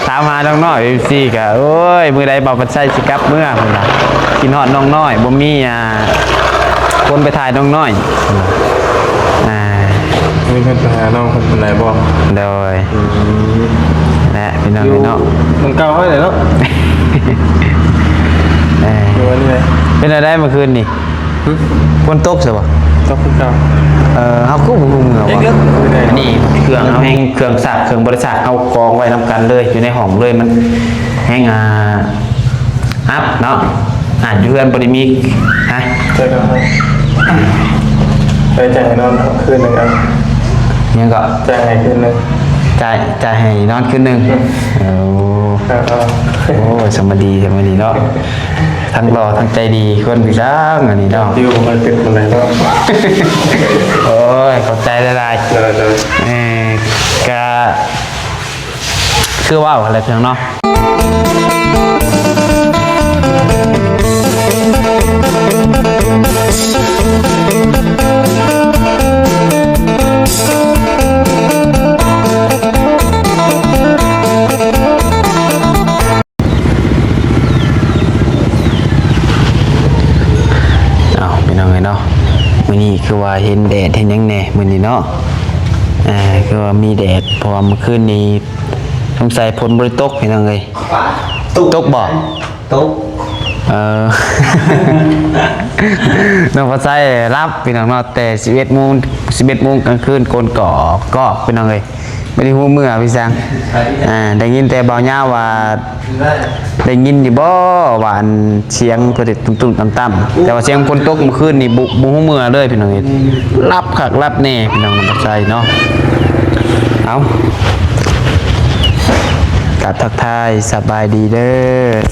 ຖາມຫານ້ອງນ້ອຍ ເອັຟຊີ ກໍ ໂອ້ຍ ມື້ໃດບ່າວພັນໄຊຊິກັບເມືອ ເພິ່ນວ່າ ຄິດຮອດນ້ອງນ້ອຍ ບໍ່ມີ ອ່າ ຄົນໄປຖ່າຍນ້ອງນ້ອຍ ອ່າ ມີເພິ່ນໄປຫານ້ອງເພິ່ນປານໃດບໍ່? ໂດຍ ອືມ ແຫຼະ ພີ່ນ້ອງເນາະ ຢູ່ໝ່ອງເກົ່າຫັ້ນແຫຼະເນາະ ເອີ ຢູ່ອັນນີ້ແຫຼະ ເປັນແນວໃດມື້ຄືນນີ້? ຫຶ? ຝົນຕົກໃຊ່ບໍ່? ຕົກຄືເກົ່າ ເອີ ເຮົາຄືບໍ່ຮູ້ເມືອ ເອີ ບໍ່? ອັນນີ້ເຄື່ອງເຮົາແຮງ ເຄື່ອງຊັກ ເຄື່ອງບໍລິສັກເຮົາກອງໄວ້ນຳກັນເລີຍ ຢູ່ໃນຫ້ອງເລີຍ ມັນແຮງ ອ່າ ອັບເນາະ ອ່າ ຢູ່ເຮືອນບໍ່ໄດ້ມີ ຮະ? ເຈົ້າ ເອີ ຈ່າຍໃຫ້ນອນຄືນໜຶ່ງ ເອົາ ຫຍັງເກາະ? ຈ່າຍໃຫ້ຄືນໜຶ່ງ ຈ່າຍ ຈ່າຍໃຫ້ນອນຄືນໜຶ່ງ ອືມ ເອີ ເອີ ໂອ້ ສຳມາດີ ສຳມາດີເນາະ. ທັງຫຼໍ່ທັງໃຈດີ ຄົນຄືຊ່າງອັນນີ້ເນາະ ດິວບໍ່ຄ່ອຍເປັນປານໃດເນາະ ໂອ້ຍ ຂອບໃຈຫຼາຍໆ ໂດຍໆ ເອີ ກະຄືເວົ້າຫັ້ນແຫຼະ ພີ່ນ້ອງເນາະ. ເອົາ ພີ່ນ້ອງເອີຍເນາະ ມື້ນີ້ຄືວ່າເຫັນແດດເຫັນຫຍັງແດ່ມື້ນີ້ເນາະ ເອີ ຄືວ່າມີແດດ ເພາະວ່າມື້ຄືນນີ້ສົງໄສຝົນບໍ່ໄດ້ຕົກ ພີ່ນ້ອງເອີຍ ຕົກ ຕົກບໍ່? ຕົກ ເອີ ນ້ອງຟ້າໃສຫຼັບ ພີ່ນ້ອງເນາະ ແຕ່ສິບເອັດໂມງ ສິບເອັດໂມງກາງຄືນ ກົນກອກກອກ ພີ່ນ້ອງເອີຍ. ບໍ່ໄດ້ຮູ້ເມືອພີ່ສັງ ອ່າ ໄດ້ຍິນແຕ່ບ່າວຍາວວ່າ ໄດ້ຍິນຢູ່ບໍ່ວ່າ ອັນ ສຽງເພິ່ນເຮັດຕຸ້ມໆຕ່ຳໆ ແຕ່ວ່າສຽງຝົນຕົກມື້ຄືນນີ້ ບໍ່ ບໍ່ຮູ້ເມືອເລີຍ ພີ່ນ້ອງເອີຍ ຫຼັບຄັກຫຼັບແນ່ ພີ່ນ້ອງນຳປາໄຊເນາະ. ເອົາ ກາບທັກທາຍສະບາຍດີເດີ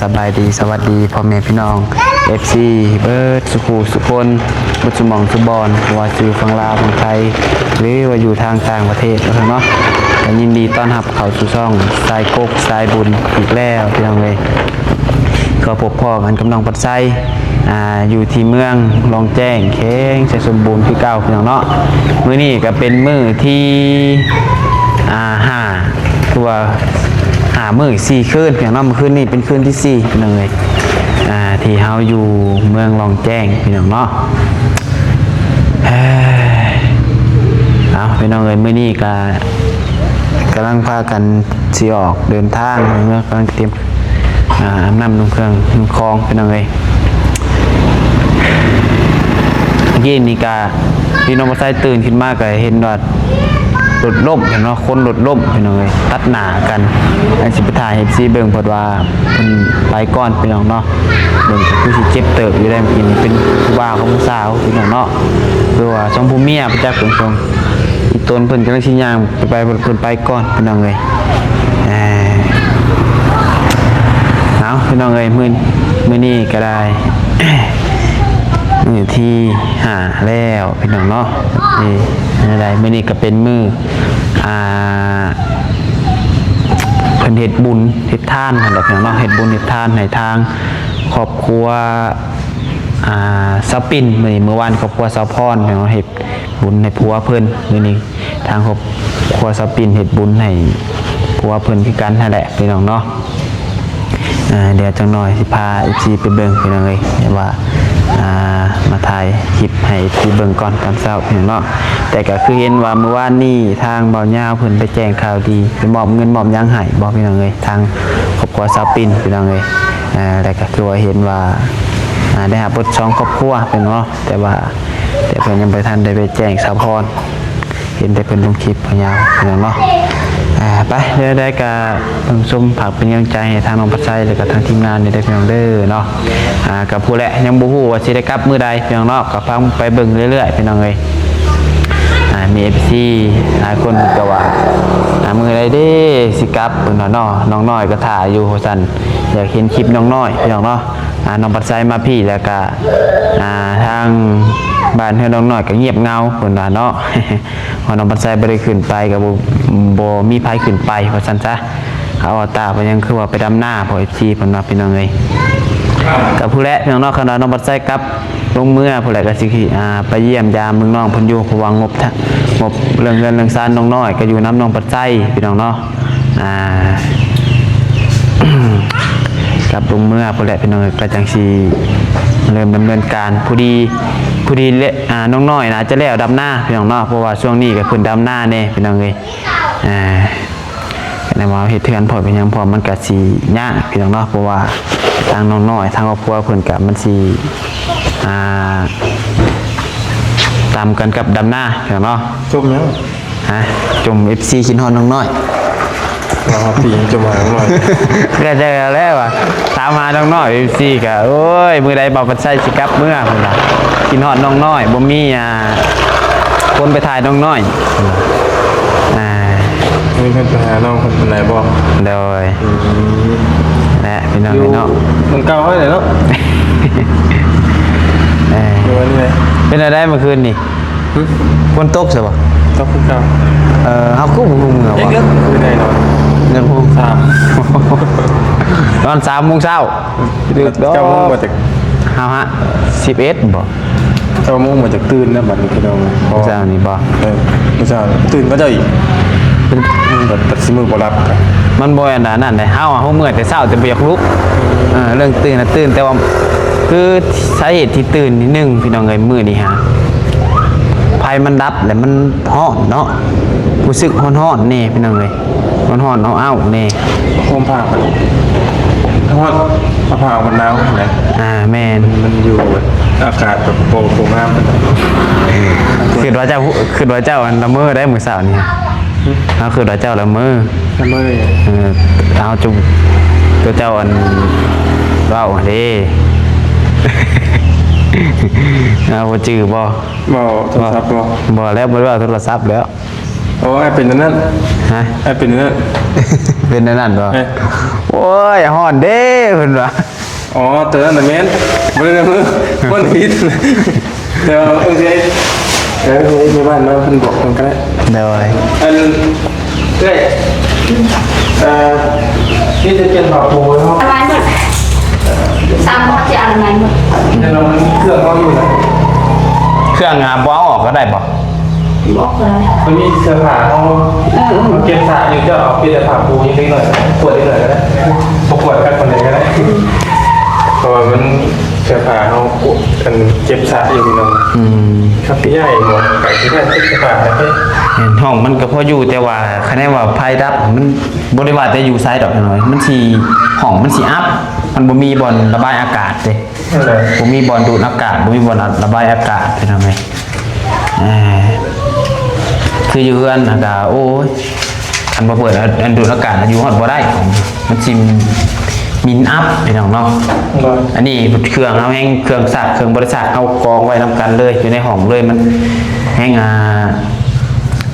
ສະບາຍດີ ສະຫວັດດີພໍ່ແມ່ພີ່ນ້ອງ ເອັຟຊີ ເບິດ ສູ່ຜູ້ສູ່ຄົນ ເບິດສູ່ໝ່ອງສູ່ບ່ອນ ບໍ່ວ່າຊິຢູ່ຝັ່ງລາວຝັ່ງໄທ ຫຼືວ່າຢູ່ທາງຕ່າງປະເທດເນາະ ກໍຍິນດີຕ້ອນຮັບເຂົ້າສູ່ຊ່ອງສາຍກົກສາຍບຸນອີກແລ້ວ ພີ່ນ້ອງເອີຍ. ກໍພົບພໍ້ກັນກັບນ້ອງພັດໄຊ ອ່າ ຢູ່ທີ່ເມືອງລອງແຈ້ງ ແຂວງໄຊສົມບູນຄືເກົ່າ ພີ່ນ້ອງເນາະ. ມື້ນີ້ກໍເປັນມື້ທີ ອ່າ ຫ້າ ຄືວ່າ ຫ້າມື້ສີ່ຄືນ ພີ່ນ້ອງເນາະ ມື້ຄືນນີ້ເປັນຄືນທີສີ່ ພີ່ນ້ອງເອີຍ ອ່າ ທີ່ເຮົາຢູ່ເມືອງລອງແຈ້ງ ພີ່ນ້ອງເນາະ. ເອົາ ພີ່ນ້ອງເອີຍ ມື້ນີ້ກະກຳລັງພາກັນຊິອອກເດີນທາງເນາະ ກຳລັງຕຽມ ອ່າ ອາບນ້ຳນຸ່ງເຄື່ອງນຸ່ງຄອງ ພີ່ນ້ອງເອີຍ. ເມື່ອກີ້ນີ້ກະ ພີ່ນ້ອງປາໄຊຕື່ນຂຶ້ນມາກະເຫັນວ່າລົດລົ້ມເນາະ ຄົນລົດລົ້ມພີ່ນ້ອງເອີຍ ຕັດໜ້າກັນ ອັນຊິໄປຖ່າຍໃຫ້ເອັຟຊີເບິ່ງ ເພິ່ນວ່າເພິ່ນໄປກ່ອນພີ່ນ້ອງເນາະ. ເບິ່ງຄືຊິເຈັບເຕີບຢູ່ໄດ໋ ເມື່ອກີ້ນີ້ເປັນຜູ້ບ່າວກັບຜູ້ສາວພີ່ນ້ອງເນາະ ຄືວ່າສອງຜົວເມຍໄປຈັກເບິ່ງ ອີ່ຕົນເພິ່ນກຳລັງຊິຍ່າງໄປ ເພິ່ນໄປກ່ອນພີ່ນ້ອງເອີຍ. ເອົາ ພີ່ນ້ອງເອີຍ ມື້ ມື້ນີ້ກໍໄດ້ ມື້ທີຫ້າແລ້ວພີ່ນ້ອງເນາະ. ນີ້ ແນວໃດ ມື້ນີ້ກໍເປັນມື້ ອ່າ ເພິ່ນເຮັດບຸນເຮັດທານຫັ້ນແຫຼະພີ່ນ້ອງເນາະ ເຮັດບຸນເຮັດທານໃຫ້ທາງຄອບຄົວ ອ່າ ສາວປິ່ນ ມື້ນີ້ ມື້ວານຄອບຄົວສາວພອນເນາະ ເຮັດບຸນໃຫ້ຜົວເພິ່ນ ມື້ນີ້ ທາງຄອບຄົວສາວປິ່ນເຮັດບຸນໃຫ້ຜົວເພິ່ນຄືກັນຫັ້ນແຫຼະພີ່ນ້ອງເນາະ. ອ່າ ດຽວຈັກໜ່ອຍຊິພາເອັຟຊີໄປເບິ່ງພີ່ນ້ອງເອີຍ ວ່າ ອ່າ ມາຖ່າຍຄລິບໃຫ້ເອັຟຊີເບິ່ງກ່ອນຕອນເຊົ້າພີ່ນ້ອງເນາະ. ແຕ່ກໍຄືເຫັນວ່າມື້ວານນີ້ທາງບ່າວຍາວເພິ່ນໄປແຈ້ງຂ່າວດີ ໄປມອບເງິນມອບຫຍັງໃຫ້ບໍ່ພີ່ນ້ອງເອີຍ ທາງຄອບຄົວສາວປິ່ນພີ່ນ້ອງເອີຍ. ແລ້ວກໍຄືວ່າເຫັນວ່າ ອ່າ ໄດ້ຮັບເບິດສອງຄອບຄົວພີ່ນ້ອງເນາະ ແຕ່ວ່າ ແຕ່ເພິ່ນຍັງບໍ່ທັນໄດ້ໄປແຈ້ງສາວພອນ ເຫັນແຕ່ເພິ່ນລົງຄລິບພະຍາວພີ່ນ້ອງເນາະ. ອ່າ ໄປ ແນວໃດກໍເບິ່ງຊົມ ຝາກເປັນກຳລັງໃຈໃຫ້ທາງນ້ອງພັດໄຊ ແລ້ວກໍທາງທີມງານນີ້ເດີພີ່ນ້ອງເດີເນາະ. ອ່າ ກໍຜູ້ແຫຼະ ຍັງບໍ່ຮູ້ວ່າຊິໄດ້ກັບມື້ໃດພີ່ນ້ອງເນາະ ກໍຟັງໄປເບິ່ງເລື້ອຍໆພີ່ນ້ອງເອີຍ. ອ່າ ມີເອັຟຊີຫຼາຍຄົນກໍວ່າ ອ່າ ມື້ໃດເດ້ຊິກັບ ເພິ່ນວ່າເນາະ ນ້ອງນ້ອຍກໍຖ້າຢູ່ວ່າຊັ້ນ ຢາກເຫັນຄລິບນ້ອງນ້ອຍພີ່ນ້ອງເນາະ. ອ່າ ນ້ອງພັດໄຊມາພີ້ແລ້ວກະ ອ່າ ທາງບ້ານເຮືອນນ້ອງນ້ອຍກະງຽບເຫງົາເພິ່ນວ່າເນາະ ເພາະນ້ອງພັດໄຊບໍ່ໄດ້ຂຶ້ນໄປ ກະບໍ່ ບໍ່ມີໃຜຂຶ້ນໄປວ່າຊັ້ນຊະ. ອາວຕາເພິ່ນຍັງຄືວ່າໄປດຳນາ ເພາະເອັຟຊີເພິ່ນວ່າພີ່ນ້ອງເອີຍ. ກະຜູ້ແຫຼະພີ່ນ້ອງເນາະ ຄັນວ່ານ້ອງພັດໄຊກັບລົງເມືອ ຜູ້ແຫຼະກະຊິ ອ່າ ໄປຢ້ຽມຢາມເບິ່ງນ້ອງເພິ່ນຢູ່ ເພາະວ່າງົບ ງົບເລື່ອງເຮືອນເລື່ອງຊານນ້ອງນ້ອຍກະຢູ່ນຳນ້ອງພັດໄຊພີ່ນ້ອງເນາະ. ອ່າ ລົງເມືອພຸ້ນແຫຼະພີ່ນ້ອງເອີຍ ກໍຈັ່ງຊິເລີ່ມດຳເນີນການ. ພໍດີ ພໍດີແລະ ອ່າ ນ້ອງນ້ອຍໜ້າຈະແລ້ວດຳນາພີ່ນ້ອງເນາະ ເພາະວ່າຊ່ວງນີ້ກໍເພິ່ນດຳນາແດ່ພີ່ນ້ອງເອີຍ. ອ່າ ແນວວ່າເຮັດເຮືອນພ້ອມເຮັດຫຍັງພ້ອມ ມັນກະຊິຍາກພີ່ນ້ອງເນາະ ເພາະວ່າທາງນ້ອງນ້ອຍ ທາງຄອບຄົວເພິ່ນກະມັນຊິ ອ່າ ຕຳກັນກັບດຳນາພີ່ນ້ອງເນາະ. ຈົມຫຍັງ? ຮະ? ຈົມ ເອັຟຊີ ຄິດຮອດນ້ອງນ້ອຍ. ວ່າຮອດປີຍັງຈົມຫານ້ອງນ້ອຍ. ກະຈັກແລ້ວວ່າ ຖາມຫານ້ອງນ້ອຍ ເອັຟຊີ ກະ ໂອ້ຍ ມື້ໃດບ່າວພັນໄຊຊິກັບເມືອ ເພິ່ນວ່າ ຄິດຮອດນ້ອງນ້ອຍ ບໍ່ມີ ອ່າ ຄົນໄປຖ່າຍນ້ອງນ້ອຍ. ອ່າ ມີເພິ່ນໄປຫານ້ອງເພິ່ນປານໃດບໍ່? ໂດຍ ອືມ ແຫຼະພີ່ນ້ອງເນາະ ຢູ່ເມືອງເກົ່າຫັ້ນແຫຼະເນາະ. ເອີ ຢູ່ອັນນີ້ແຫຼະ. ເປັນແນວໃດມື້ຄືນນີ້? ຫຶ? ຝົນຕົກໃຊ່ບໍ່? ຕົກຄືເກົ່າ. ເອີ ເຮົາຄືບໍ່ຮູ້ເມືອບໍ່? ເລິກໆຄືໄດ້ນອນ ຍັງຮູ້ ສາມ ນອນສາມໂມງເຊົ້າ. ດຶກດອກ ເກົ້າໂມງບໍ່ຈັກ ເຮົາຫະ ສິບເອັດບໍ່? ເກົ້າໂມງບໍ່ຈັກຕື່ນນະບັດນີ້ພີ່ນ້ອງ. ເຊົ້ານີ້ບໍ່? ເອີ ມື້ເຊົ້າຕື່ນກວ່າເຈົ້າອີກ. ມັນ ມັນ ມັນຊິມືບໍ່ຫຼັບ. ມັນບໍ່ແມ່ນອັນນັ້ນເດ້ ເຮົາ ເຮົາເມື່ອຍແຕ່ເຊົ້າ ແຕ່ບໍ່ຢາກລຸກ. ເອີ ເລື່ອງຕື່ນນະຕື່ນ ແຕ່ວ່າ ຄືສາເຫດທີ່ຕື່ນນິດໜຶ່ງພີ່ນ້ອງເອີຍ ມື້ນີ້ຫາ ໄຟມັນດັບ ແລ້ວມັນຮ້ອນເນາະ ຮູ້ສຶກຮ້ອນໆແດ່ພີ່ນ້ອງເອີຍ. ຮ້ອນໆ ອ້າວໆແດ່. ໂຮມຜ້າມັນຮ້ອນ ຜ້າມັນໜາວຫັ້ນແຫຼະ. ອ່າ ແມ່ນ ມັນຢູ່ອາກາດແບບບໍ່ ບໍ່ງາມປານໃດ. ຄິດວ່າເຈົ້າ ຄິດວ່າເຈົ້າອັນລະເມີໄດ໋ມື້ເຊົ້ານີ້. ຫຶ? ເຮົາຄິດວ່າເຈົ້າລະເມີ. ລະເມີ? ເອີ ເຮົາຈຸ ຕົວເຈົ້າອັນເວົ້າຫັ້ນເດ້. ເຮົາບໍ່ຈື່ບໍ່? ເວົ້າໂທລະສັບບໍ່? ບໍ່ແລ້ວ ບໍ່ໄດ້ເວົ້າໂທລະສັບແລ້ວ. ໂອ້ຍ ເປັນອັນນັ້ນ. ຮະ? ເປັນອັນນັ້ນ. ເປັນອັນນັ້ນບໍ່? ເອີ ໂອ້ຍ ຮ້ອນເດ້ ເພິ່ນວ່າ. ອໍ ຕົວນັ້ນນະແມ່ນ ບໍ່ໄດ້ນະມື ຄົນຜິດ. ແຕ່ວ່າ ໂອເຄ ເອີ ເອີ ແມ່ບ້ານມາເພິ່ນບອກເພິ່ນກໍໄດ້. ໂດຍ ອັນ ເອື້ອຍ ເອີ ມີແຕ່ປ່ຽນຜ້າປູໃຫ້ເຮົາ ອະນາໄມໝົດ ສາມຄົນຊິອະນາໄມໝົດ. ແຕ່ວ່າມັນເຄື່ອງເຮົາຢູ່ນະ ເຄື່ອງ ອ່າ ບໍ່ເອົາອອກກໍໄດ້ບໍ່? ບໍ່ອອກກໍໄດ້ ມັນມີເສື້ອຜ້າເຮົາ ເອີ ເອີ ເຮົາເກັບຊາກຢູ່ ເຈົ້າເອົາປ່ຽນແຕ່ຜ້າປູໃຫ້ເດັກນ້ອຍ ປວດເດັກນ້ອຍກໍໄດ້ ບໍ່ປວດຄັກປານໃດກໍໄດ້ ເພາະວ່າມັນ ເສື້ອຜ້າເຮົາ ອັນ ເກັບຊາກຢູ່ພີ່ນ້ອງ. ອືມ ຄັບໃຫຍ່ບໍ່ ກະຊິໄດ້ເກັບຊາກໄດ້. ແມ່ນ ຫ້ອງມັນກໍພໍຢູ່ ແຕ່ວ່າຄັນແນວ່າໄຟດັບ ມັນບໍ່ໄດ້ວ່າແຕ່ຢູ່ໃສດອກ ນ້ອຍ ມັນຊິ ຫ້ອງມັນຊິອັບ ມັນບໍ່ມີບ່ອນລະບາຍອາກາດເດ້. ເອີ ບໍ່ມີບ່ອນດູດອາກາດ ບໍ່ມີບ່ອນລະບາຍອາກາດ ພີ່ນ້ອງເອີຍ. ອ່າ ຄືຢູ່ເຮືອນຫັ້ນກະ ໂອ້ຍ ຄັນບໍ່ເປີດອັນດູດອາກາດ ຢູ່ຮອດບໍ່ໄດ້ ມັນຊິໝິ່ນອັບ ພີ່ນ້ອງເນາະ. ໂດຍ ອັນນີ້ເຄື່ອງເຮົາແຮງ ເຄື່ອງຊັກ ເຄື່ອງບໍລິສັດ ເຮົາກອງໄວ້ນຳກັນເລີຍ ຢູ່ໃນຫ້ອງເລີຍ ມັນແຮງ ອ່າ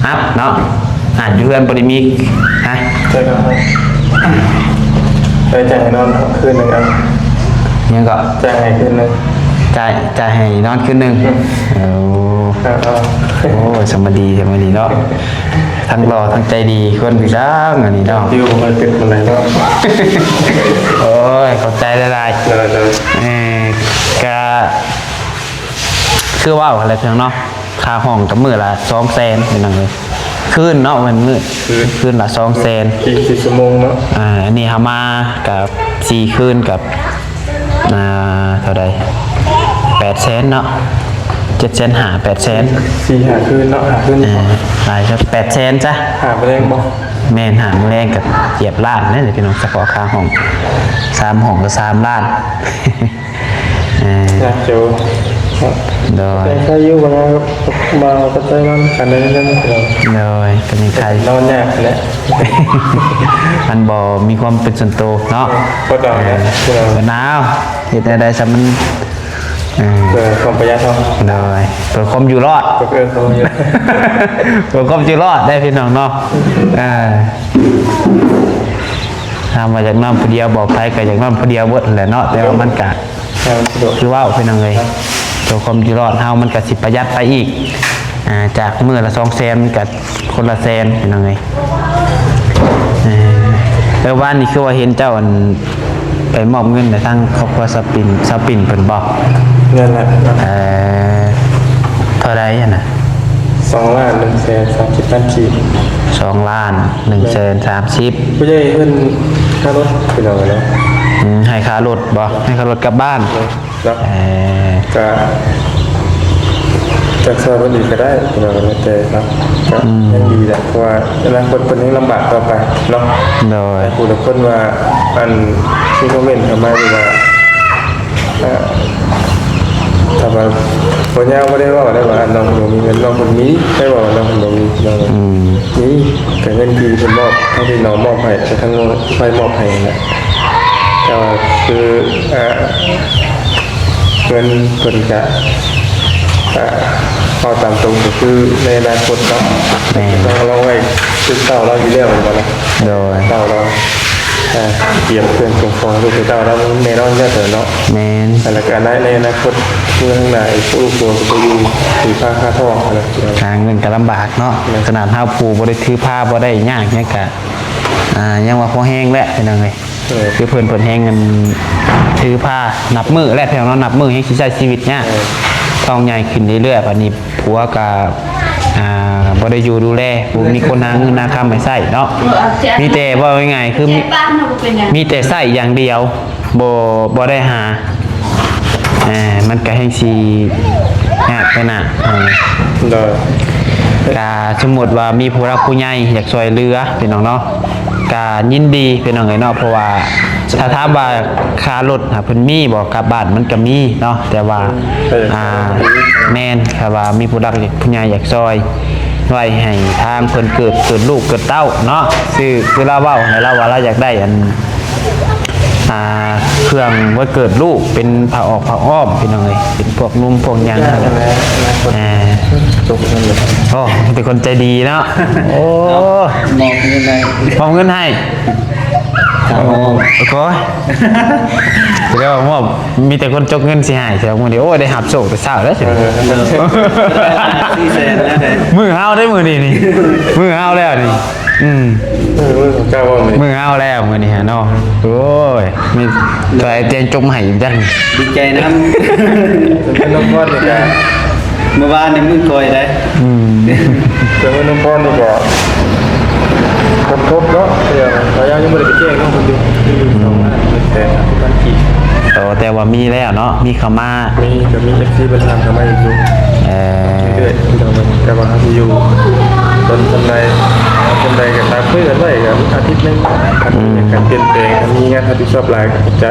ອັບເນາະ. ອາ ຢູ່ເຮືອນບໍ່ໄດ້ມີ ຮະ? ເອີ ຈ່າຍໃຫ້ນອນຄືນໜຶ່ງ ເອົາ ຫຍັງເກາະ? ຈ່າຍໃຫ້ຄືນໜຶ່ງ ຈ່າຍ ຈ່າຍໃຫ້ນອນຄືນໜຶ່ງ. ເອີ ເອີ ເອີ ໂອ້ຍ ສຳມາດີ ສຳມາດີເນາະ ທັງຫຼໍ່ທັງໃຈດີ ຄົນຄືຊ່າງອັນນີ້ເນາະ. ດິວບໍ່ຄ່ອຍເປັນປານໃດເນາະ. ໂອ້ຍ ຂອບໃຈຫຼາຍໆ. ໂດຍ ໂດຍ ເອີ ກະຄືເວົ້າຫັ້ນແຫຼະ ພີ່ນ້ອງເນາະ. ຄ່າຫ້ອງກໍມື້ລະສອງແສນ ພີ່ນ້ອງເອີຍ ຄືນເນາະ ແມ່ນມື້ ຄືນ ຄືນລະສອງແສນ ສີ່ສິບຊົ່ວໂມງເນາະ. ອ່າ ອັນນີ້ເຮົາມາກັບສີ່ຄືນກັບ ອ່າ ເທົ່າໃດ ແປດແສນເນາະ ເຈັດແສນຫ້າ ແປດແສນ ສີ່ຫ້າຄືນເນາະ ຫ້າຄືນ ເອີ ຫຼາຍຊະ ແປດແສນຊະ ຫ້າມື້ແລງບໍ່? ແມ່ນ ຫ້າມື້ແລງກໍຈຽບລ້ານແລ້ວນີ້ ພີ່ນ້ອງ ສະເພາະຄ່າຫ້ອງ ສາມຫ້ອງກໍສາມລ້ານ. ເອີ ຍາກຢູ່ ໂດຍ ແຕ່ໃຄຢູ່ ບໍ່ໄດ້ມາເອົາປັດໄຈນອນກັນໄດ້ເລື່ອຍໆ. ໂດຍ ກໍຍັງໄຄ ນອນຍາກແຫຼະ ມັນບໍ່ມີຄວາມເປັນສ່ວນໂຕເນາະ. ບໍ່ຕ້ອງແຫຼະ ເອີ ເນາະ ເຮັດແນວໃດຊະມັນ ເອີ ເພື່ອຄວາມປະຢັດເນາະ. ໂດຍ ເພື່ອຄວາມຢູ່ລອດ ເພື່ອຄວາມຢູ່ ເພື່ອຄວາມຢູ່ລອດໄດ້ ພີ່ນ້ອງເນາະ. ເອີ ຖາມວ່າຢາກນອນຜູ້ດຽວບໍ່? ໃຜກໍຢາກນອນຜູ້ດຽວເບິດຫັ້ນແຫຼະເນາະ ແຕ່ວ່າມັນກະ ໃຫ້ມັນສະດວກ ຄືເວົ້າພີ່ນ້ອງເອີຍ ເພື່ອຄວາມຢູ່ລອດເຮົາມັນກະຊິປະຢັດໄປອີກ ອ່າ ຈາກມື້ລະສອງແສນ ມັນກະຄົນລະແສນພີ່ນ້ອງເອີຍ. ເອີ ແລ້ວວານນີ້ຄືວ່າເຫັນເຈົ້າ ອັນ ໄປມອບເງິນໃຫ້ທາງຄອບຄົວຊາວປິ່ນ ຊາວປິ່ນເພິ່ນບໍ່? ແມ່ນແຫຼະ. ເອີ ເທົ່າໃດຫັ້ນນະ? ສອງລ້ານໜຶ່ງແສນສາມສິບພັນກີບ. ສອງລ້ານໜຶ່ງແສນສາມສິບ ຜູ້ໃຫຍ່ເພິ່ນຄ່າລົດ ພີ່ນ້ອງເອີຍເນາະ. ອືມ ໃຫ້ຄ່າລົດບໍ່? ໃຫ້ຄ່າລົດກັບບ້ານ. ເນາະ ເອີ ກະ ຈັກຊ່ອຍເພິ່ນອີກກະໄດ້ ພີ່ນ້ອງ ແລ້ວແຕ່ເນາະ ກະ ອືມ ຍັງດີແຫຼະ ເພາະວ່າອະນາຄົດເພິ່ນຍັງລຳບາກຕໍ່ໄປເນາະ. ໂດຍ ຫຼາຍຜູ້ຫຼາຍຄົນວ່າ ອັນ ທີ່ຄອມເມັນເຂົ້າມາຢູ່ວ່າ ເອີ ຖ້າວ່າບໍ່ຍາວບໍ່ໄດ້ເວົ້າໄດ້ວ່າ ອັນ ນ້ອງເພິ່ນບໍ່ມີເງິນ ນ້ອງເພິ່ນມີ ໄດ້ເວົ້າວ່ານ້ອງເພິ່ນບໍ່ມີ ນ້ອງ ອືມ ມີ ກະເງິນທີ່ເພິ່ນມອບ ທາງທີ່ນ້ອງມອບໃຫ້ ກະທາງນ້ອງໄຟມອບໃຫ້ນັ້ນແຫຼະ. ແຕ່ວ່າຄື ອ່າ ເງິນເພິ່ນກະ ອ່າ ເວົ້າຕາມຕົງກໍຄືໃນອະນາຄົດເນາະ ແມ່ນ ຕ້ອງລອງໄວ້ເປັນເຕົ້າລາວຢູ່ແລ້ວແມ່ນບໍ່ລະ? ໂດຍ ເຕົ້າລາວ ອ່າ ກຽມເຄື່ອງກຽມຂອງລູກເຕົ້າລາວແນ່ນອນຢູ່ແລ້ວເນາະ. ແມ່ນ ແລ້ວກະໃນ ໃນອະນາຄົດເມື່ອຂ້າງໜ້າອີກ ລູກຕົວກໍບໍ່ຢູ່ ຖືພາຄາທ້ອງຫັ້ນນະ ຫາເງິນກໍລຳບາກເນາະ. ແມ່ນ ຂະໜາດເຮົາຜູ້ບໍ່ໄດ້ຖືພາ ບໍ່ໄດ້ຍາກຫຍັງກະ ອ່າ ຍັງວ່າພໍແຮງແຫຼະ ພີ່ນ້ອງເອີຍ. ເອີ ຄືເພິ່ນ ເພິ່ນແຮງອັນ ຖືພານັບມື້ແຫຼະ ພີ່ນ້ອງເນາະ ນັບມື້ແຮງຊິໃຊ້ຊີວິດຍາກ. ເອີ ທ້ອງໃຫຍ່ຂຶ້ນເລື້ອຍໆ ບາດນີ້ຜົວກະ ອ່າ ບໍ່ໄດ້ຢູ່ດູແລ ບໍ່ມີຄົນຫາເງິນຫາຄຳໃຫ້ໃຊ້ເນາະ. ມີແຕ່ ເວົ້າງ່າຍໆ ຄືມີແຕ່ໃຊ້ຢ່າງດຽວ ບໍ່ ບໍ່ໄດ້ຫາ ອ່າ ມັນກະແຮ່ງຊິຍາກໄປໜ້າ. ໂດຍ ກະສົມມຸດວ່າມີຜູ້ຫຼັກຜູ້ໃຫຍ່ຢາກຊ່ວຍເຫຼືອ ພີ່ນ້ອງເນາະ ກະຍິນດີ ພີ່ນ້ອງເອີຍເນາະ. ເພາະວ່າຖ້າຖາມວ່າຄ່າລົດຫາເພິ່ນມີບໍ່ກັບບ້ານ ມັນກະມີເນາະ ແຕ່ວ່າ ເອີ ອ່າ ແມ່ນ ຖ້າວ່າມີຜູ້ຫຼັກຜູ້ໃຫຍ່ຢາກຊ່ວຍໄວ້ໃຫ້ທາງເພິ່ນເກີດ ເກີດລູກເກີດເຕົ້າເນາະ. ຄື ຄືລາວເວົ້າໃຫ້ລາວວ່າລາວຢາກໄດ້ອັນ ອ່າ ເຄື່ອງວັນເກີດລູກ ເປັນຜ້າອອກຜ້າອ້ອມ ພີ່ນ້ອງເອີຍ ເປັນພວກນຸ່ງພວກຫຍັງຫັ້ນແຫຼະ. ອ່າ ໂອ້ ມີແຕ່ຄົນໃຈດີເນາະ. ໂອ້ ມອບເງິນໃຫ້ ມອບເງິນໃຫ້. ໂອ້ຍ ແລ້ວມອບ ມີແຕ່ຄົນຈົກເງິນຊິໃຫ້ ແຕ່ມື້ນີ້ ໂອ້ຍ ໄດ້ຮັບໂຊກແຕ່ເຊົ້າແລ້ວ. ເອີ ສີ່ແສນແລ້ວເດ້ ມື້ເຮົາເດ້ມື້ນີ້ນີ້ ມື້ເຮົາແລ້ວນີ້. ອືມ ເອີ ມື້ຂອງເຈົ້າບໍ່ມື້ນີ້ ມື້ເຮົາແລ້ວມື້ນີ້ຫາເນາະ. ໂອ້ຍ ມີໃຜແຈ້ງຈົບມາໃຫ້ອີກຈັກ ດີໃຈນຳ. ເປັນນ້ອງພອນນີ້ກະ ເມື່ອວານນີ້ມື້ຂ້ອຍໄດ໋. ອືມ ເປັນນ້ອງພອນນີ້ກະຄົບໆເນາະ ພະຍາຍັງບໍ່ໄດ້ໄປແຈ້ງເນາະ ເພິ່ນຢູ່ ຢູ່ສອງລ້ານເຈັດແສນຫ້າສິບພັນກີບ. ໂອ້ ແຕ່ວ່າມີແລ້ວເນາະ ມີເຂົ້າມາ ມີ ກໍມີເອັຟຊີເພິ່ນຖາມເຂົ້າມາອີກຢູ່ ເອີ ເລື້ອຍໆ ແຕ່ວ່າເຮົາຊິຢູ່ດົນສ່ຳໃດ ສ່ຳໃດກໍຕາມຄຸຍກັນໄວ້ ກໍອາທິດໜຶ່ງ ຖ້າມີຫຍັງການປ່ຽນແປງ ຖ້າມີງານຮັບຜິດຊອບຫຼາຍກໍຈະ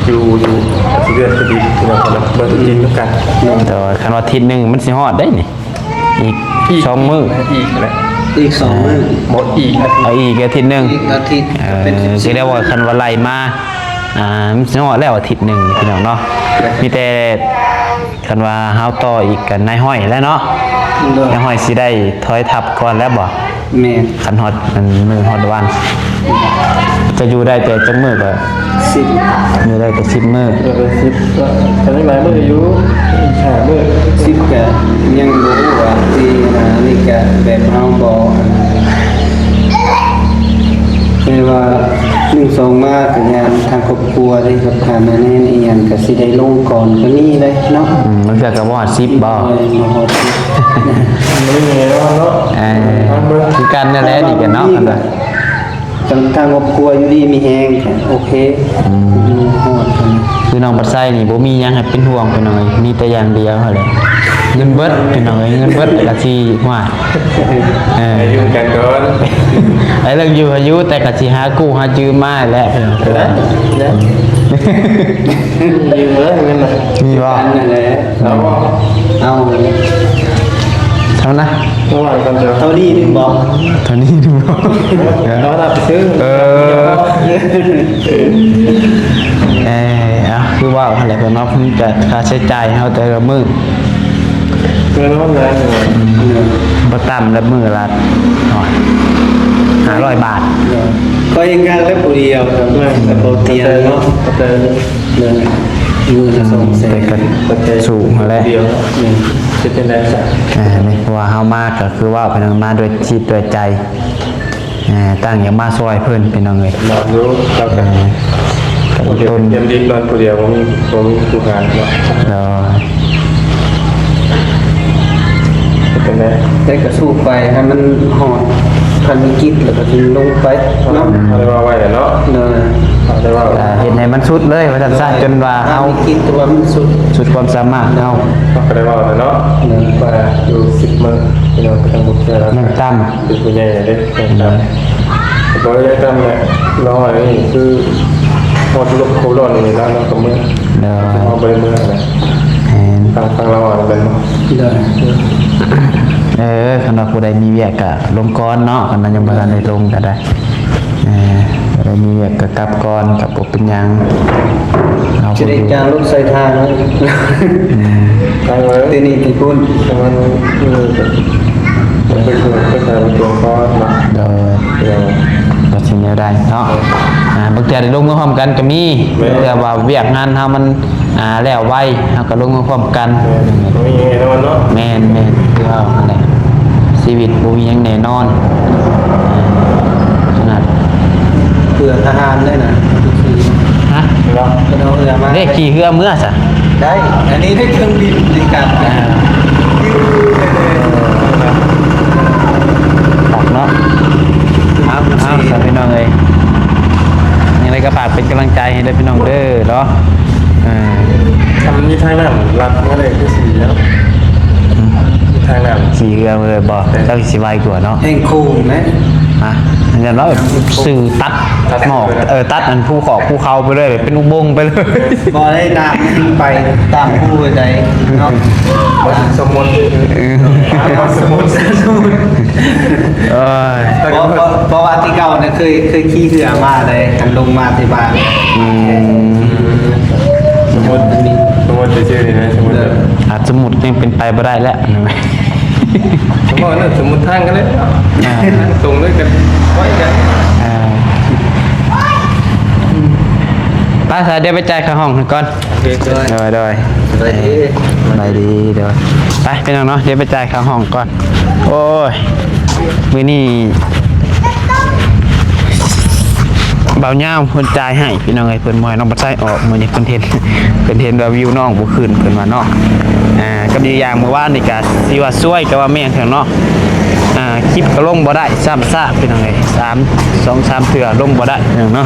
ຢູ່ ຢູ່ ອາທິດເດືອນກໍດີ ເນາະ ເບິ່ງຕົວຈິງນຳກັນ. ໂດຍ ຄັນວ່າອາທິດໜຶ່ງມັນຊິຮອດໄດ໋ນີ້ ອີກ ອີກສອງມື້ ອີກແຫຼະ ອີກສອງມື້ ບໍ່ ອີກອາທິດ ເອົາອີກອາທິດໜຶ່ງ ອີກອາທິດ ເອີ ກໍເປັນສິບສີ່ ກໍໄດ້ວ່າຄັນວ່າໄລ່ມາ ອ່າ ມັນຊິຮອດແລ້ວອາທິດໜຶ່ງ ພີ່ນ້ອງເນາະ. ມີແຕ່ ຄັນວ່າເຮົາຕໍ່ອີກກັບນາຍຮ້ອຍແລ້ວເນາະ ໂດຍ ນາຍຮ້ອຍຊິໄດ້ຖອຍທັບກ່ອນແລ້ວບໍ່? ແມ່ນ ຄັນຮອດ ອັນ ມື້ຮອດວັນ ຈະຢູ່ໄດ້ແຕ່ຈັກມື້ກໍ ສິບ ຢູ່ໄດ້ແຕ່ສິບມື້ ເອີ ສິບ ກໍ ກໍຍັງຫຼາຍມື້ຢູ່ ອີກຫ້າມື້ ສິບ ກໍຍັງບໍ່ຮູ້ວ່າຊິ ອັນນີ້ກໍແບບເຮົາບໍ່ ແຕ່ວ່າໜຶ່ງສອງມາກໍຍາມທາງຄົບ ຄົວເດ້ ກັບທ່ານນາແນນອີ່ຫຍັງກໍຊິໄດ້ລົງກ່ອນກວ່ານີ້ເດ້ເນາະ. ອືມ ບາງເທື່ອກໍບໍ່ຮອດສິບບໍ່? ໂດຍ ບໍ່ຮອດສິບ ບໍ່ມີແນ່ນອນເນາະ. ເອີ ເບິ່ງ ຄືກັນນັ້ນແຫຼະນີ້ກໍເນາະ ຄັນວ່າ ທາງ ທາງຄອບຄົວຢູ່ດີມີແຮງກໍໂອເຄ. ອືມ ຮອດ ຄືນ້ອງບັດໄຊນີ້ບໍ່ມີຫຍັງໃຫ້ເປັນຫ່ວງໄປໜ້ອຍ ມີແຕ່ຢ່າງດຽວຫັ້ນແຫຼະ ເງິນເບິດ ພີ່ນ້ອງເອີຍ ເງິນເບິດກໍຊິ ວ່າ ເອີ ໃຫ້ຢູ່ກັນກ່ອນ ໄອ້ເລື່ອງຢູ່ໃຫ້ຢູ່ ແຕ່ກໍຊິຫາກູ້ຫາຈື່ມາແຫຼະ ພີ່ນ້ອງ. ຢືມເລີຍເງິນນະ ມີບໍ່? ອັນນັ້ນແຫຼະ ເອົາບໍ່? ເອົາ ເທົ່ານັ້ນ ເທົ່ານີ້ໜຶ່ງບໍ່? ເທົ່ານີ້ໜຶ່ງບໍ່? ເອົານະ ໄປຊື້ ເອີ ເອີ ເອົາ ຄືເວົ້າຫັ້ນແຫຼະ ເພິ່ນເນາະ ເພິ່ນກະຄ່າໃຊ້ຈ່າຍເຮົາແຕ່ລະມື້ ແນ່ນອນແຫຼະ ບໍ່ຕ່ຳລະມື້ລະ ໂອ້ຍ ຫ້າຮ້ອຍບາດ. ຂ້ອຍເຮັດງານແຕ່ຜູ້ດຽວ ແຕ່ບໍ່ຕຽງເນາະ ແຕ່ມື້ລະສອງແສນ ແຕ່ກໍສູ້ຫັ້ນແຫຼະ ດຽວ ເຮັດຈັ່ງໃດຊະ? ເອີ ນີ້ ເພາະວ່າເຮົາມາກໍຄືເວົ້າໄປນຳ ມາດ້ວຍຈິດດ້ວຍໃຈ ເອີ ຕັ້ງໃຈມາຊ່ວຍເພິ່ນ ພີ່ນ້ອງເອີຍ ນອນຢູ່ ເຮົາກໍ ເອີ ກໍອົດທົນ ຕຽມດິນນອນຜູ້ດຽວ ບໍ່ມີ ບໍ່ມີຜູ້ຫານເນາະ ໂດຍ ເປັນຈັ່ງໃດ? ແຕ່ກໍສູ້ໄປໃຫ້ມັນຮອດພັນວິກິດ ແລ້ວກໍຈຶ່ງລົງໄປເນາະ ເຮົາໄດ້ເວົ້າໄວ້ແລ້ວເນາະ ໂດຍ ເຮົາໄດ້ເວົ້າ ເຮັດໃຫ້ມັນສຸດເລີຍວ່າຊັ້ນຊະ ຈົນວ່າເຮົາ ເຮົາຄິດວ່າມັນສຸດ ສຸດຄວາມສາມາດເຮົາ ເຮົາກໍໄດ້ເວົ້າແລ້ວເນາະ ແມ່ນ ວ່າຢູ່ສິບມື້ ພີ່ນ້ອງກໍຕ້ອງບໍ່ເຊື່ອແລ້ວ ຍັງຕ່ຳ ເປັນຜູ້ໃຫຍ່ແລ້ວເດ້ ຍັງຕ່ຳ ແມ່ນ ບໍ່ໄດ້ຕ່ຳແຫຼະ ລອງອັນນີ້ຄືຮອດລົບຄົບລອດນີ້ແລ້ວເນາະ ກໍເມືອ ໂດຍ ເຮົາບໍ່ໄດ້ເມືອນະ ແມ່ນ ຟັງ ຟັງລາວເວົ້າແລ້ວແມ່ນບໍ່? ໂດຍ ເອີ ຄັນວ່າຜູ້ໃດມີວຽກກໍລົງກ່ອນເນາະ ຄັນວ່າຍັງບໍ່ທັນໄດ້ລົງກໍໄດ້ ເອີ ບໍ່ໄດ້ມີວຽກກໍກັບກ່ອນ ກໍບໍ່ເປັນຫຍັງ ເຮົາ ຈະໄດ້ຈາງລົງໃສ່ທາງ ອືມ ທາງເລີຍ ທີ່ນີ້ທີ່ພຸ້ນ ປະມານ ເອີ ໄປ ໄປ ໄປ ໄປຖາມຕົວກ່ອນເນາະ ໂດຍ ໂດຍ ວ່າຊິແນວໃດເນາະ ອ່າ ບາງເທື່ອໄດ້ລົງມາພ້ອມກັນກໍມີ ແມ່ນ ເພື່ອວ່າວຽກງານເຮົາມັນ ອ່າ ແລ້ວໄວ ເຮົາກໍລົງມາພ້ອມກັນ ບໍ່ມີຫຍັງແນ່ນອນເນາະ ແມ່ນໆ ຄືເວົ້າຫັ້ນແຫຼະ ຊີວິດບໍ່ມີຫຍັງແນ່ນອນ ຂະໜາດເຮືອທະຫານໄດ້ນະ ຮະ? ເນາະ ເພິ່ນເອົາເຮືອມາ ເດ້ຂີ່ເຮືອເມືອຊະ ໄດ້ ອັນນີ້ໄດ້ເຄື່ອງບິນຄືກັນ ອ່າ ຄັກເນາະ ເອົາ ເອົາ ຊະພີ່ນ້ອງເອີຍ ຈັ່ງໃດກໍຝາກເປັນກຳລັງໃຈໃຫ້ເດີພີ່ນ້ອງເດີເນາະ ອ່າ ຄັນມີທາງນ້ຳລັດມາເລີຍຄືຊິດີເນາະ ອືມ ມີທາງນ້ຳ ຂີ່ເຮືອມາເລີຍບໍ່? ເອີ ເຈົ້າຊິໄວກວ່າເນາະ ແຮງໂຄ້ງນະ ຮະ ແມ່ນບໍ່? ຊື່ຕັດ ຕັດໝອກ ເອີ ຕັດອັນພູຂອກພູເຂົາໄປເລີຍ ເປັນອຸບົງໄປເລີຍ ບໍ່ໄດ້ ນ້ຳໄປຕາມພູໃດເນາະ ສົມມຸດ ເອີ ສົມມຸດ ສົມມຸດ ໂອ້ຍ ເພາະ ເພາະ ເພາະວ່າທີ່ເກົ່ານະ ເຄີຍ ເຄີຍຂີ່ເຮືອມາເດ້ ຄັນລົງມາທີ່ບ້ານ ອືມ ສົມມຸດ ສົມມຸດຊື່ໆນີ້ນະ ສົມມຸດ ເອີ ອ່າ ສົມມຸດຍັງເປັນໄປບໍ່ໄດ້ແລ້ວ ສົມມຸດ ສົມມຸດທາງກັນເລີຍ ອ່າ ທາງຕົງເລີຍກັນ ໄວ້ກັນ ອ່າ ໄປຊະ ດຽວໄປຈ່າຍຄ່າຫ້ອງໃຫ້ກ່ອນ ໂດຍ ໂດຍ ສະບາຍດີ ເອີ ສະບາຍດີ ໂດຍ ໄປພີ່ນ້ອງເນາະ ດຽວໄປຈ່າຍຄ່າຫ້ອງກ່ອນ ໂອ້ຍ ມື້ນີ້ບ່າວຍາວເພິ່ນຈ່າຍໃຫ້ພີ່ນ້ອງເອີຍ ເພິ່ນບໍ່ໃຫ້ນ້ອງບັດໄຊອອກ ມື້ນີ້ເພິ່ນເຫັນ ເພິ່ນເຫັນວ່າວິວນ້ອງບໍ່ຂຶ້ນ ເພິ່ນວ່າເນາະ ອ່າ ກັບອີກຢ່າງມື້ວານນີ້ກະຊິວ່າຊວຍກະວ່າແມ່ນເຖິງເນາະ ອ່າ ຄລິບກະລົງບໍ່ໄດ້ ຊ້ຳຊາກພີ່ນ້ອງເອີຍ ສາມ ສອງສາມເທື່ອລົງບໍ່ໄດ້ເນາະ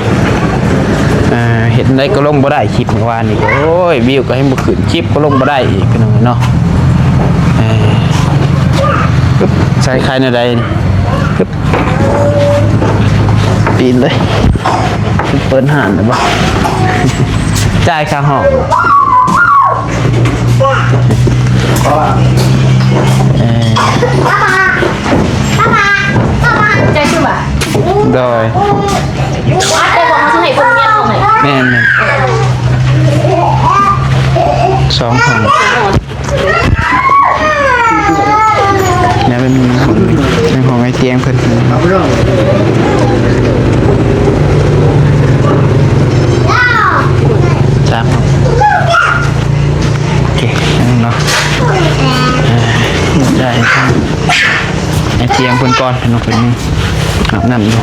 ອ່າ ເຮັດໃດກໍລົງບໍ່ໄດ້ ຄລິບມື້ວານນີ້ ໂອ້ຍ ວິວກໍຍັງບໍ່ຂຶ້ນ ຄລິບກໍລົງບໍ່ໄດ້ອີກພີ່ນ້ອງເນາະ ເອີ ປຶບ ໃສ່ໄຂ່ແນວໃດ ປຶບ ປີນເລີຍ ເປີດຮ້ານແລ້ວບໍ່ ຈ່າຍຄ່າຫ້ອງ ເອີ ຈ່າຍຄືວ່າ ໂດຍ ອັດໄດ້ບໍ່ ເຮົາຊິໃຫ້ເບິ່ງເມຍເຮົາໃຫ້ ແມ່ນໆ ສອງຫ້ອງ ແລ້ວເປັນຫ້ອງ ເປັນຫ້ອງອ້າຍຕຽງເພິ່ນ ສາມຫ້ອງ ໂອເຄ ເນາະ ອ່າ ໄດ້ ອ້າຍຕຽງເພິ່ນກ່ອນ ເພິ່ນເນາະ ເພິ່ນອາບນ້ຳຢູ່.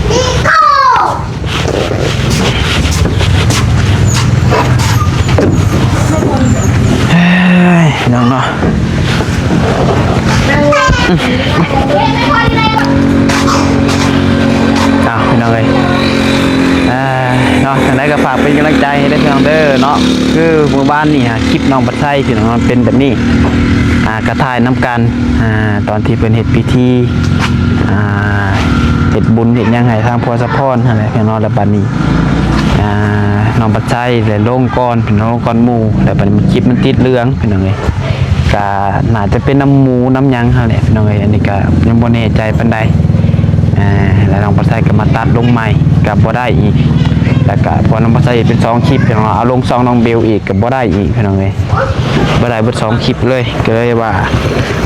ເອີຍ ພີ່ນ້ອງເນາະ ອ້າວ ພີ່ນ້ອງເອີຍ ເອີ ເນາະ ຈັ່ງໃດກໍຝາກເປັນກຳລັງໃຈໃຫ້ເດີພີ່ນ້ອງເດີເນາະ ຄືມື້ວານນີ້ຫາ ຄລິບນ້ອງບັດໄຊ ພີ່ນ້ອງ ມັນເປັນແບບນີ້ ອ່າ ກະຖ່າຍນຳກັນ ອ່າ ຕອນທີ່ເພິ່ນເຮັດພິທີ ອ່າ ເຮັດບຸນເຮັດຫຍັງໃຫ້ທາງພໍ່ສະພອນຫັ້ນແຫຼະເນາະ ແລ້ວບາດນີ້ ອ່າ ນ້ອງບັດໄຊໄດ້ລົງກ່ອນ ເພິ່ນລົງກ່ອນໝູ່ ແລ້ວບາດນີ້ຄລິບມັນຕິດເຫຼືອງ ພີ່ນ້ອງເອີຍ ກະໜ້າຈະເປັນນຳໝູນຳຫຍັງຫັ້ນແຫຼະ ພີ່ນ້ອງເອີຍ ອັນນີ້ກະຍັງບໍ່ແນ່ໃຈປານໃດ ອ່າ ແລ້ວນ້ອງບັດໄຊກະມາຕັດລົງໃໝ່ ກະບໍ່ໄດ້ອີກ ແລ້ວກະເພາະນ້ອງບັດໄຊເຮັດເປັນສອງຄລິບ ພີ່ນ້ອງເນາະ ເອົາລົງຊ່ອງນ້ອງເບວອີກ ກະບໍ່ໄດ້ອີກ ພີ່ນ້ອງເອີຍ ບໍ່ໄດ້ເບິດສອງຄລິບເລີຍ ກໍເລີຍວ່າ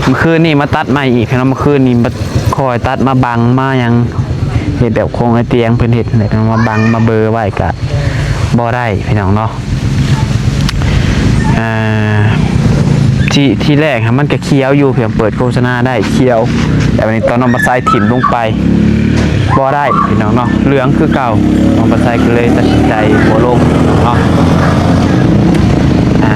ມື້ຄືນນີ້ມາຕັດໃໝ່ອີກເນາະ ມື້ຄືນນີ້ມາ ຄ່ອຍຕັດມາບັງມາຫຍັງ ເຮັດແບບຂອງອ້າຍຕຽງເພິ່ນເຮັດແຫຼະ ມາບັງມາເບີໄວ້ກະບໍ່ໄດ້ພີ່ນ້ອງເນາະ ອ່າ ທີ່ ທີ່ແລກຫັ້ນມັນກະຂຽວຢູ່ ພຽງເປີດໂຄສະນາໄດ້ຂຽວ ແຕ່ບາດນີ້ຕອນນ້ອງບັດໄຊຖິ້ມລົງໄປ ບໍ່ໄດ້ພີ່ນ້ອງເນາະ ເຫຼືອງຄືເກົ່າ ນ້ອງບັດໄຊກໍເລີຍຕັດສິນໃຈບໍ່ລົງເນາະ ອ່າ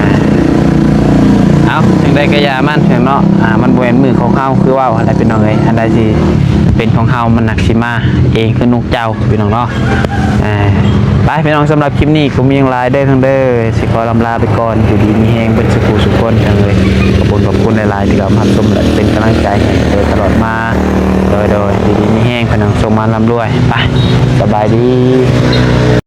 ເອົາ ຈັ່ງໃດກໍຢ່າມັນພີ່ນ້ອງເນາະ ອ່າ ມັນບໍ່ແມ່ນມື້ຂອງເຮົາ ຄືເວົ້າຫັ້ນແຫຼະພີ່ນ້ອງເອີຍ ອັນໃດທີ່ເປັນຂອງເຮົາ ມັນນັກຊິມາເອງຄືນົກເຈົ້າພີ່ນ້ອງເນາະ ອ່າ ໄປພີ່ນ້ອງ ສຳລັບຄລິບນີ້ກໍມີຫຍັງຫຼາຍເດີພີ່ນ້ອງເດີ ຊິຂໍລຳລາໄປກ່ອນ ຢູ່ດີມີແຮງເບິດສູ່ຜູ້ສູ່ຄົນພີ່ນ້ອງເອີຍ ຂອບຄຸນຂອບຄຸນຫຼາຍໆ ທີ່ເຂົ້າມາຮັບຊົມ ແລະ ເປັນກຳລັງໃຈໃຫ້ໂດຍຕະຫຼອດມາ ໂດຍໆ ຢູ່ດີມີແຮງພີ່ນ້ອງ ໂຊກໝານລ່ຳລວຍ ໄປ ສະບາຍດີ.